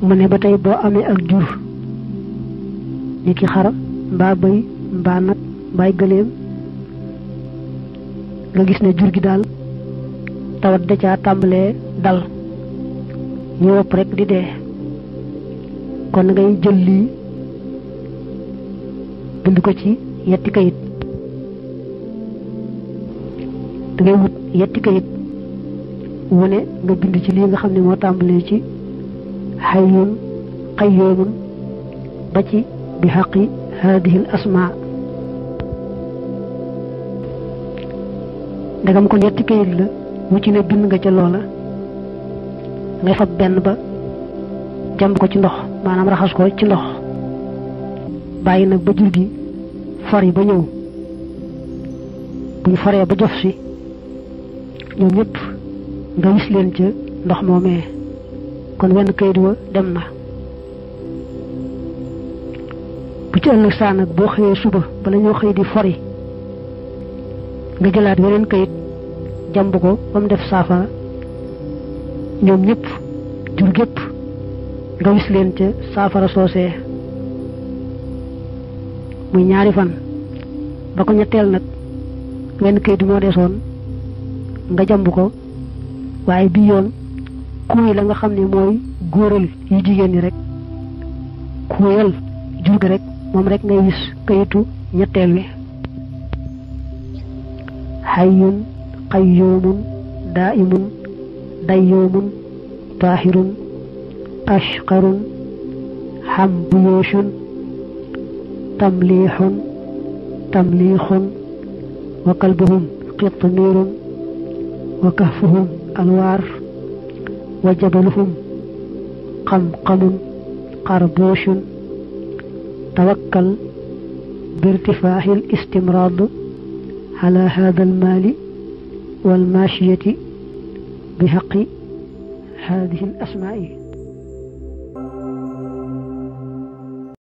mu ne ba tey boo amee ak jur ni ki xar mbaa bëy mbaa nag mbaay gëléem nga gis ne jur gi daal tawat da caa tàmbalee dal ñu wopp rek di dee kon ngay jël lii bind ko ci yetti kayit da ngay wut yetti kayit wone nga bind ci lii nga xam ne moo tàmbalee ci hayyun qayyumun ba ci bi haqqi hadhihi al asma ndagam ko ñetti kayit la mu ci ne bind nga ca loola ngay fab benn ba jàmb ko ci ndox maanaam raxas ko ci ndox bàyyi nag ba jur gi far yi ba ñëw buñ faree ba jof si ñoom ñëpp nga wis leen ca ndox moomee kon wenn kayit wa dem na bu ci ëllëg saa nag boo xëyee suba bala ñoo xëy di fori nga jëlaat weneen kayit jàmb ko ba mu def saafara ñoom ñëpp jur gépp nga wis leen ca saafara soosee muy ñaari fan ba ko ñetteel nag wenn kayit moo desoon nga jàmb ko waaye bii yoon kuuy la nga xam ne mooy góoral yu jigéen ñi rek kuuyal jur gi rek moom rek ngay wis kayitu ñetteel wi hayyun qayyumun daa'imun dayyumun taahirun ashqarun hambuyushun tamlihun tamlihun wa kalbuhum qitmirun wa kahfuhum alwaar wa jabaluhum qamqamun qarbushun tawakkal birtifaahi al-istimraad ala haadha al-maali wal maashiyati bi haqqi haadihi al-asmaa'i